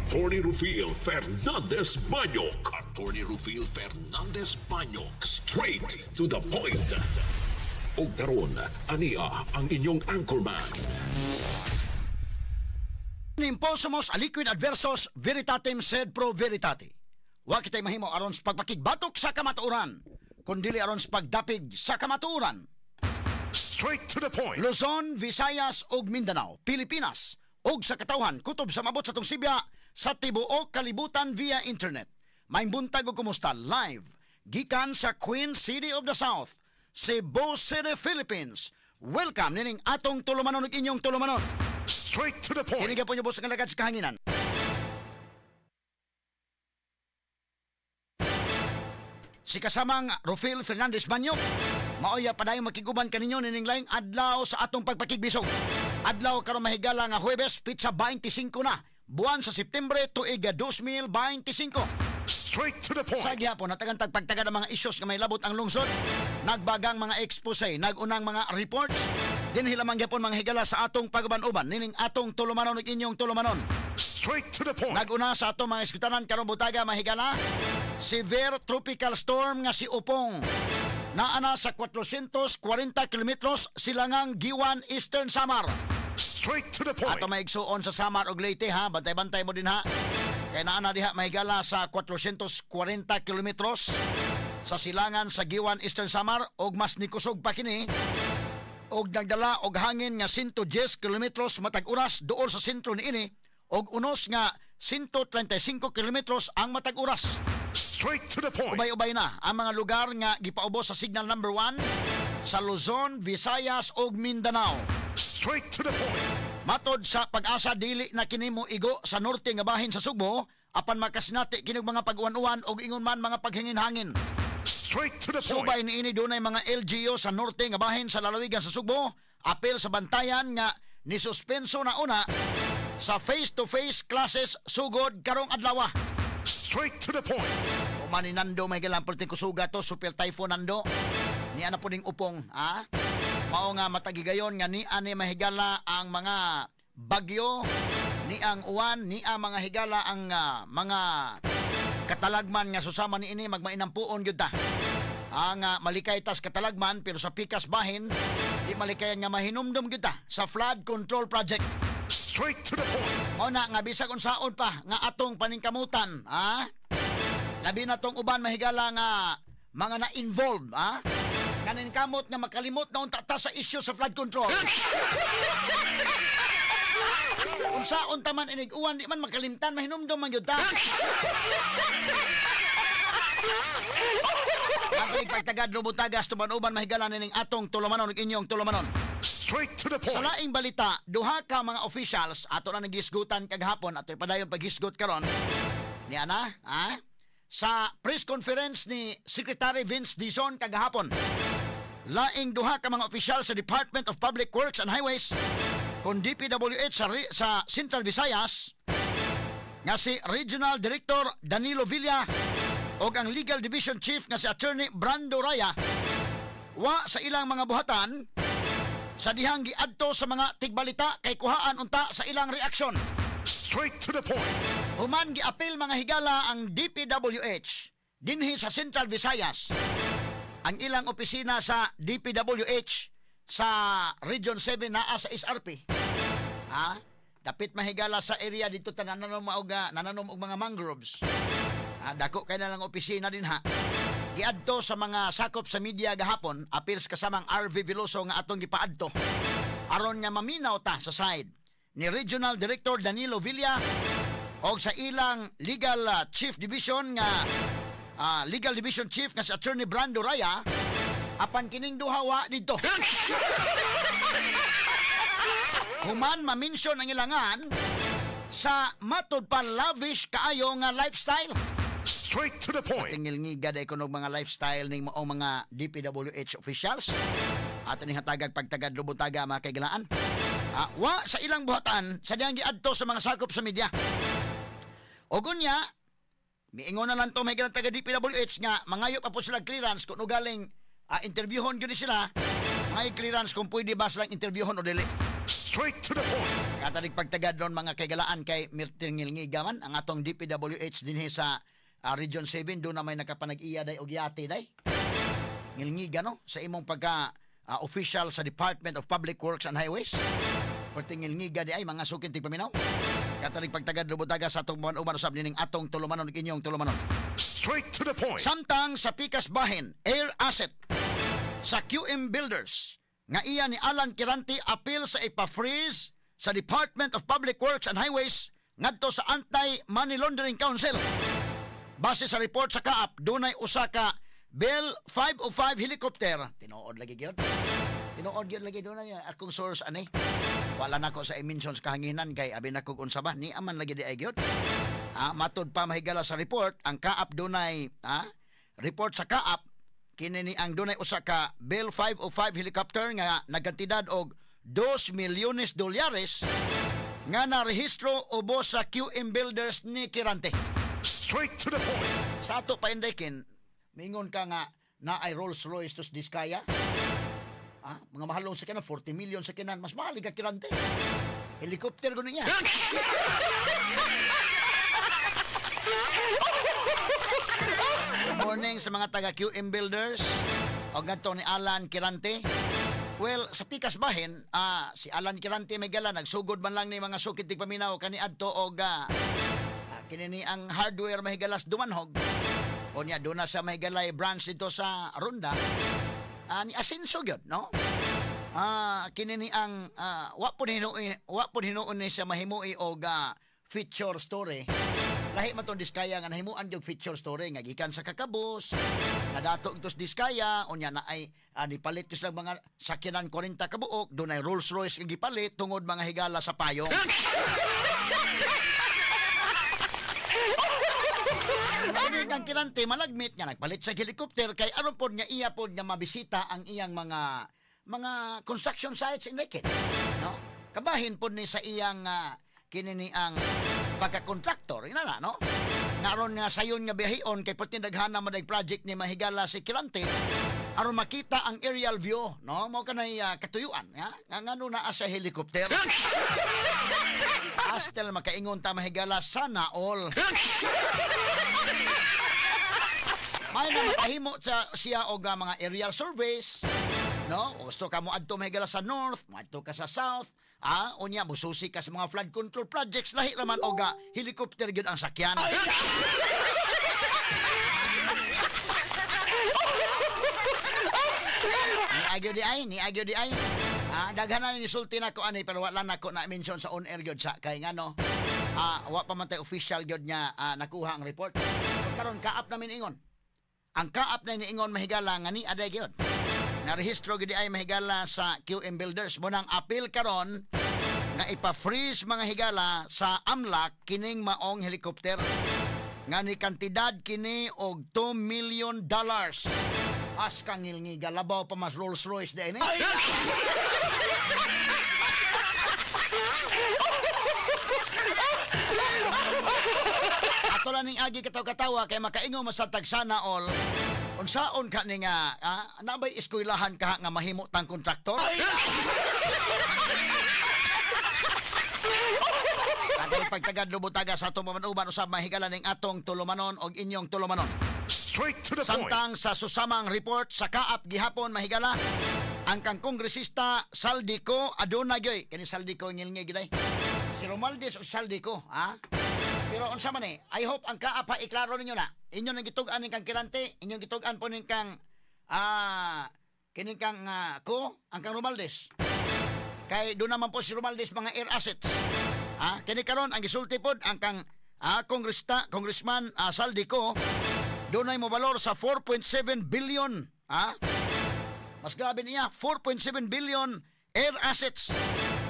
Attorney Rufil Fernandez Banyok. Attorney Rufil Fernandez Banyok. Straight to the point. Og karon, ania ang inyong anchorman. Imposumos aliquid adversos veritatem sed pro veritate. Wa kitay mahimo aron sa pagpakigbatok sa kamatuoran, kundili aron sa pagdapig sa kamatuoran. Straight to the point. Luzon, Visayas ug Mindanao, Pilipinas ug sa katawhan kutob sa mabot sa tong sibya sa tibuok kalibutan via internet. Maayong buntag ug kumusta live gikan sa Queen City of the South, Cebu City, Philippines. Welcome nining atong tulumanon ug inyong tulumanon. Straight to the point. Kini gyapon yung boss nga lagad sa kahanginan. Si kasamang Rufil Fernandez Banyo, maoya padayon makiguban kaninyo nining laing adlaw sa atong pagpakigbisog. Adlaw karon mahigala nga Huwebes, pitsa 25 na, buwan sa Septembre tuig 2025. Straight to the point. Sa gihapon natagan tagpagtaga ng mga isyos nga may labot ang lungsod, nagbagang mga expose, nagunang mga reports, dinhi lamang gyapon mga higala sa atong pag-uban-uban nining atong tulumanon ug inyong tulumanon. Straight to the point. Naguna sa atong mga eskutanan karong butaga mahigala, severe tropical storm nga si Opong. Naana sa 440 kilometros silangang Giwan, Eastern Samar. Straight to the point. Ato maigsuon sa Samar og Leyte ha, bantay-bantay mo din ha. Kay naana diha mahigala sa 440 kilometros sa silangan sa Giwan, Eastern Samar og mas nikusog pa kini og nagdala og hangin nga 110 kilometros matag oras duol sa sentro niini og unos nga 135 kilometros ang matag oras. Straight to the point. Ubay-ubay na ang mga lugar nga gipaubos sa signal number 1 sa Luzon, Visayas ug Mindanao. Straight to the point. Matod sa Pag-asa, dili na kini mo igo sa norte nga bahin sa Sugbo apan makasinati kinig mga pag-uwan-uwan og ingon man mga paghingin-hangin. Straight to the point. Subay niini dunay mga LGU sa norte nga bahin sa lalawigan sa Sugbo apil sa Bantayan nga nisuspenso na una sa face-to-face classes sugod karong adlaw. Straight to the point. Umani Nando may galang perting kusuga to, super typhoon Nando. Niya na po ning Upong, ha? Mao nga matagigayon nga niya ni mahigala ang mga bagyo, ni ang uwan, ni ang mga higala ang mga katalagman nga susama ni ini magmainampuon gyud ta. Ang malikay tas katalagman pero sa pikas bahin di malikayan nga mahinumdum gyud ta sa flood control project. Straight to the point. Mao na nga bisag unsaon pa nga atong paningkamutan, ha? Labi na tong uban mahigala nga mga na-involved, ha? Kanin kamot nga makalimot na unta ta sa issue sa flood control. Unsaon ta man inig uwan di man makalimtan, mahinumdum man gyud ta. Ang pagtagad rubutagas tuban-uban mahigala nining atong tulumanon ug inyong tulumanon. Straight to the point. Sa laing balita, duha ka mga officials ato na nagisgutan kagahapon ato padayon paghisgot karon. Niya na, ha? Sa press conference ni Secretary Vince Dizon kagahapon, laing duha ka mga opisyal sa Department of Public Works and Highways kon DPWH sa Central Visayas nga si Regional Director Danilo Villa og ang Legal Division Chief nga si Attorney Brando Raya wa sa ilang mga buhatan sa dihang giadto sa mga tigbalita kay kuhaan unta sa ilang reaksyon. Straight to the point. Human giapil mga higala ang DPWH dinhi sa Central Visayas. Ang ilang opisina sa DPWH sa Region 7 naa sa SRP. Ha? Dapit mahigala sa area dito tananom og nananom og mga mangroves. Ha, dako kay na lang opisina din ha. Giadto sa mga sakop sa media gahapon, apil sa kasamang RV Veloso nga atong gipaadto. Aron nga maminaw ta sa side ni Regional Director Danilo Villa og sa ilang Legal Chief Division nga Legal Division Chief nga si Attorney Brando Raya, apan kining duha wa didto. Human ma-mention ang ilangan sa matud pa lavish kaayo nga lifestyle. Straight to the point. Tingil ngiga day kuno mga lifestyle ning mao mga DPWH officials. Ato ning hatagag pagtagad lubutaga mga kaigalaan. Wa sa ilang buhatan sa diyang giadto sa mga sakop sa media. Og unya, miingon na lang to may galang taga DPWH nga mangayo pa po sila clearance kung galing interviewhon gyud sila, may clearance kung pwede ba silang interviewhon o dili. Straight to the point. Katanig pagtagad ron, mga kaigalaan, kay mirtingil man ang atong DPWH dinhi sa Region 7. Doon na may nakapanag-iya day og yate day. Ngilngiga, no, sa imong pagka official sa Department of Public Works and Highways. Pertingilngiga di ay, mga sukin tigpaminaw. Katanig pagtagad lubutaga sa atong uman usab nining atong tulumanon, inyong tulumanon. Straight to the point. Samtang sa pikas bahin, air asset sa QM Builders nga iya ni Alan Quirante apil sa ipa-freeze sa Department of Public Works and Highways ngadto sa Anti-Money Laundering Council. Base sa report sa CAAP, dunay usa ka Bell 505 helicopter. Tinuod lagi gyud. Tinuod gyud lagi, dunay akong source ani. Wala na ko sa i-mention sa kahanginan kay abi na kog unsa ba ni aman lagi di ay gyud. Matod pa, mahigala, sa report, ang CAAP dunay report sa CAAP kini ni ang dunay usa ka Bell 505 helicopter nga nagkantidad og 2 milyones dolyares nga narehistro ubos sa QM Builders ni Quirante. Straight to the point. Sa ato pa, Indekin, mingon ka nga na ay Rolls Royce tos Discaya. Mga mahalong sa kanan, 40 million sa kanan, mas mahal ka Quirante. Helicopter ko niya. Good morning sa mga taga QM Builders o ganto ni Alan Quirante. Well, sa pikas bahin, si Alan Quirante may gala, nagsugod man lang ni mga sukit tigpaminaw kani adto og kini ni ang hardware mahigalas Dumanhog. O niya, doon na sa mahigalay branch dito sa Ronda. Ni asenso gyud, no? Kini ni ang wa po hinuon ni siya mahimui og feature story. Lahi man tong Discaya nga nahimuan yung feature story nga gikan sa kakabos, nadato itos Discaya, unya na ay nipalit lang mga sakyanan 40 kabuok, dunay Rolls Royce nga gipalit tungod, mga higala, sa payong. Kini kang Quirante malagmit nga nagpalit sa helicopter kay aron pod nga iya pod nga mabisita ang iyang mga construction sites in Riken. No? Kabahin pod ni sa iyang kini ni ang pagka-contractor, ina na, no? Nga aron nga sayon nga biyahion kay perti daghana man project ni mahigala si Quirante aron makita ang aerial view, no? Mao kanay katuyuan, ha? Nga ngano naa sa helicopter. Astel makaingon ta, mahigala, sana all. May na makahimo sa siya og mga aerial surveys, no? Gusto ka mo adto, mahigala, sa north, moadto ka sa south, unya mususi ka sa mga flood control projects, lahi raman og helicopter gyud ang sakyan. Ni agyo di ay, ni agyo di ay. Daghan na ni sulti nako ani pero wala nako na mention sa on air gyud sa kay ngano. Wa pa man tay official gyud nga nakuha ang report. Pero karon CAAP namin ingon. Ang CAAP na niingon, mahigala, nga ni aday gyud. Narehistro gyud ay, mahigala, sa QM Builders. Mo nang apil karon nga ipa-freeze, mga higala, sa AMLAC kining maong helicopter nga ni kantidad kini og $2 million. As kang ngilngiga, labaw pa mas Rolls Royce di ini. Ato lang ning agi kataw-katawa kay makaingon man sa tagsana all. Unsaon ka ni nga nabay eskwelahan ka nga mahimo tang kontraktor? Kadali pagtagad lubutaga sa atong pamanuban usab, mahigala, ning atong tulumanon og inyong tulumanon. Straight to the point. Samtang sa susamang report sa CAAP gihapon, mahigala, ang kang kongresista Zaldy Co aduna gyoy kani Zaldy Co ngilngig gid. Si Romualdez o Zaldy Co, ha? Pero unsa man eh, I hope ang CAAP ha, iklaro ninyo na. Inyo nang gitug-an ning kang Quirante, inyong gitug-an po ning kang kining kang ko ang kang Romualdez. Kay doon naman po si Romualdez mga air assets. Kini karon ang gisulti pod ang kang congressman Zaldy Co dunay mobalor sa 4.7 billion. Mas grabe niya, 4.7 billion air assets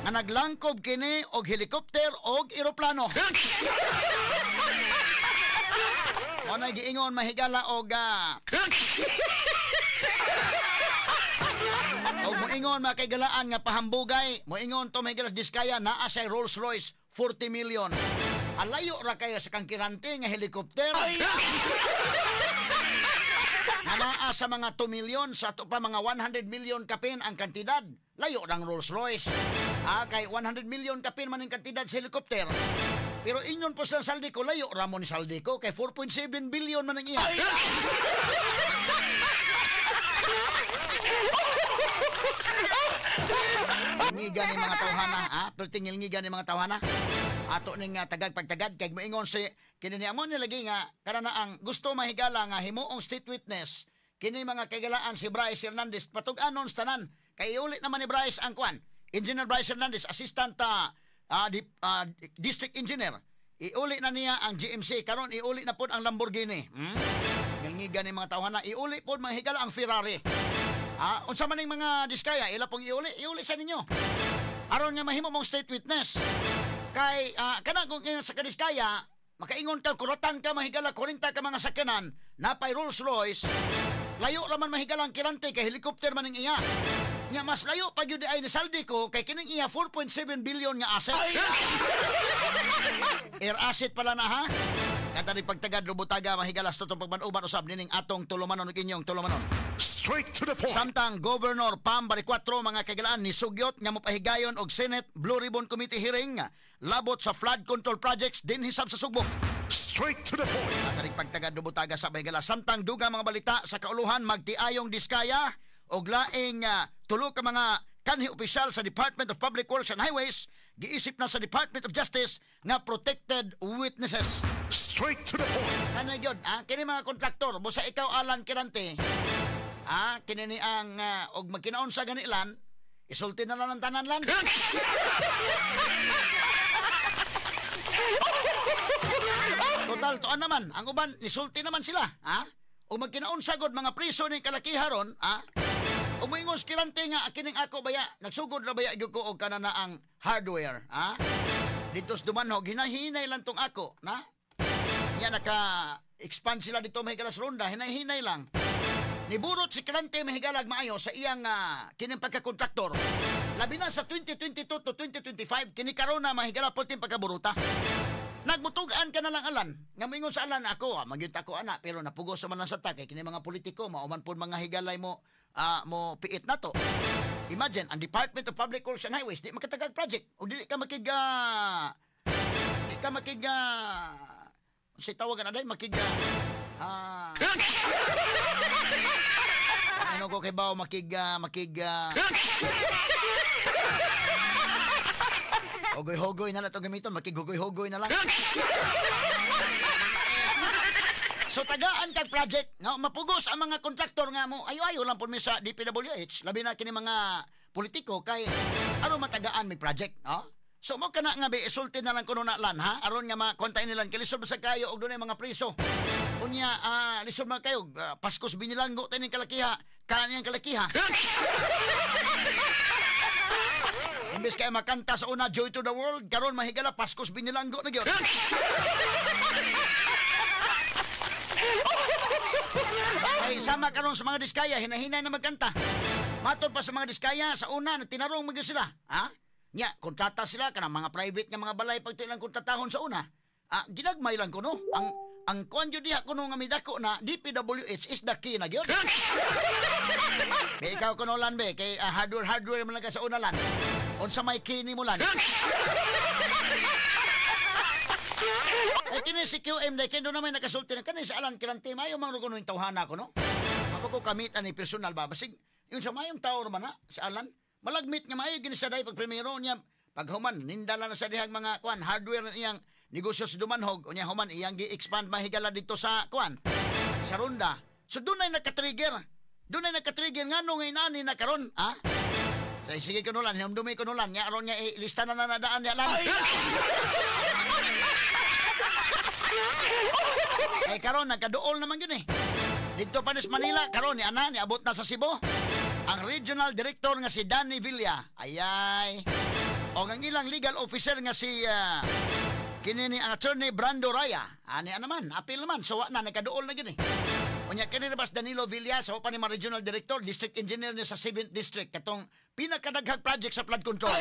nga naglangkob kini og helicopter og eroplano. Mo na giingon, mahigala, og moingon, mga kaigalaan, nga pahambugay, moingon to, mahigala, Discaya naa sa Rolls Royce 40 million. Alayo ra kayo sa kang Quirante nga helicopter. Nga naa sa mga 2 million sa ato pa mga 100 million kapin ang kantidad. Layo ng Rolls Royce. Kay 100 million kapin man ang kantidad sa helicopter. Pero inyon po sa Zaldy Co, layo ramon ni Zaldy Co kay 4.7 billion man ang iya. Ngiga ni mga tawhana, ha? Pertingil ngiga ni mga tawhana. Ato ning tagag pagtagad kay moingon si kini ni amon ni lagi nga kana na ang gusto mahigala nga himuong state witness kini mga kaigalaan si Bryce Hernandez patug-anon sa tanan kay iuli naman ni Bryce ang kwan. Engineer Bryce Hernandez, assistant district engineer. Iuli na niya ang GMC karon iuli na pod ang Lamborghini. Ngiga ni mga tawhana, iuli pod mga higala ang Ferrari. Unsa man ning mga Diskaya, ila pong iuli, iuli sa ninyo. Aron nga mahimo mong state witness. Kay kana kung sa kadiskaya, makaingon ka kuratan ka mahigala 40 ka mga sakyanan, napay Rolls Royce, layo ra man mahigala ang Quirante kay helicopter man ning iya. Nya mas layo pa gyud ay ni Zaldy Co kay kining iya 4.7 billion nga asset. Air asset pala na ha. Kata ni pagtagad rubutaga mahigalas tutong pagmanuban usab nining atong tulumanon ug inyong tulumanon. Straight to the point. Samtang Governor Pam Baricuatro mga kagalaan ni sugyot nga mopahigayon og Senate Blue Ribbon Committee hearing labot sa flood control projects dinhi sab sa Sugbo. Straight to the point. Kata ni pagtagad rubutaga sa mahigala. Samtang dugang mga balita sa kauluhan magtiayong Diskaya og laing tulo ka mga kanhi opisyal sa Department of Public Works and Highways giisip na sa Department of Justice nga protected witnesses. Straight to the point. Ano yun? Kini mga kontraktor, busa ikaw Alan Quirante, kini ni ang og magkinaon sa ganilan, isulti na lang ang tanan lan. Total, tuan naman, ang uban, isulti naman sila. O magkinaon sagod mga priso ni kalakiharon, Umuingon si Quirante nga kining ako baya, nagsugod ra baya gyud ko og kanana ang hardware, Dito sa Dumanhog, hinahinay lang tong ako, na? Nya naka-expand sila dito mahigalas ronda, hinahinay lang. Niburot si Quirante mahigalag maayo sa iyang kining pagkakontraktor. Labi na sa 2022 to 2025, kini karon na mahigala po ting pagkaburuta. Nagmutugaan ka na lang alan. Nga moingon sa alan ako, magyud ako ana, pero napugos man lang sa ta kay kini mga politiko mauman pud mga higalay mo mo piit na to. Imagine, ang Department of Public Works and Highways di makatagag project o dili ka makig di ka makig si tawagan aday makig ano ko kay bao makig makig hogoy-hogoy na lang ito gamiton, makighugoy-hugoy na lang. So tagaan kag project, no, mapugos ang mga kontraktor nga mo, ayo-ayo lang po mi sa DPWH, labi na kini mga politiko kay aron matagaan may project, no? So mo kana nga be isulti na lang kuno na lan ha, aron nga makontahin nilan kay lisod sa kayo og dunay mga priso. Unya lisod man kayo, Paskos binilanggo taning kalakiha, kaniyang kalakiha. Imbes kay makanta sa una Joy to the World, karon mahigala Paskos binilanggo na gyud. Ay sama karon sa mga Diskaya, hinahinay na magkanta. Matod pa sa mga Diskaya sa una tinarong magyud sila, ha? Nya kontrata sila kanang mga private nga mga balay pag ilang kontratahon sa una. Ginagmay lang kuno. Ang kuan jud diha kuno nga midako na DPWH is the key na gyud. Be ikaw kuno lan be kay hardware man lang ka sa una lan. Unsa may key nimo lan? Ay kini si QM dai kendo naman nakasulti na kani sa Alan Quirante mayo man kuno yung tawhana ko no. Ako ko kamit ani personal ba basig yung sa mayong tao man na si Alan malagmit nga maayo gini sa day pag primero niya paghuman nindala na sa dihang mga kuan hardware na iyang negosyo sa Dumanhog unya human iyang gi-expand mahigala dito sa kuan sa ronda. So dunay nakatrigger. Dunay nakatrigger ngano nga inani na karon, ha? Sige kuno lan, hinumdumi kuno lan nya aron nga ilista na nadaan niya lan. Eh karon nagkaduol naman gyud eh. Dito pa ni Manila karon ni ana niabot na sa Cebu. Ang regional director nga si Danny Villa. Ayay. O ang ilang legal officer nga si kini ni ang attorney Brando Raya. Ani naman, appeal naman. So wa na nagkaduol na gyud eh. Unya kini na bas Danilo Villa sa pa ni regional director, district engineer niya sa 7th district katong pinakadaghang project sa flood control.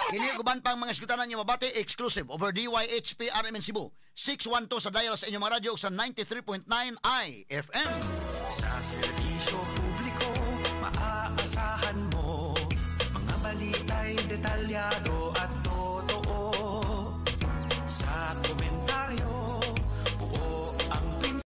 Kini ug uban pang mga isgutanan nga mabati exclusive over DYHP RMN Cebu. 612 sa dial sa inyong mga radyo ug sa 93.9 IFM. Sa serbisyo publiko, maaasahan mo. Mga balita'y detalyado.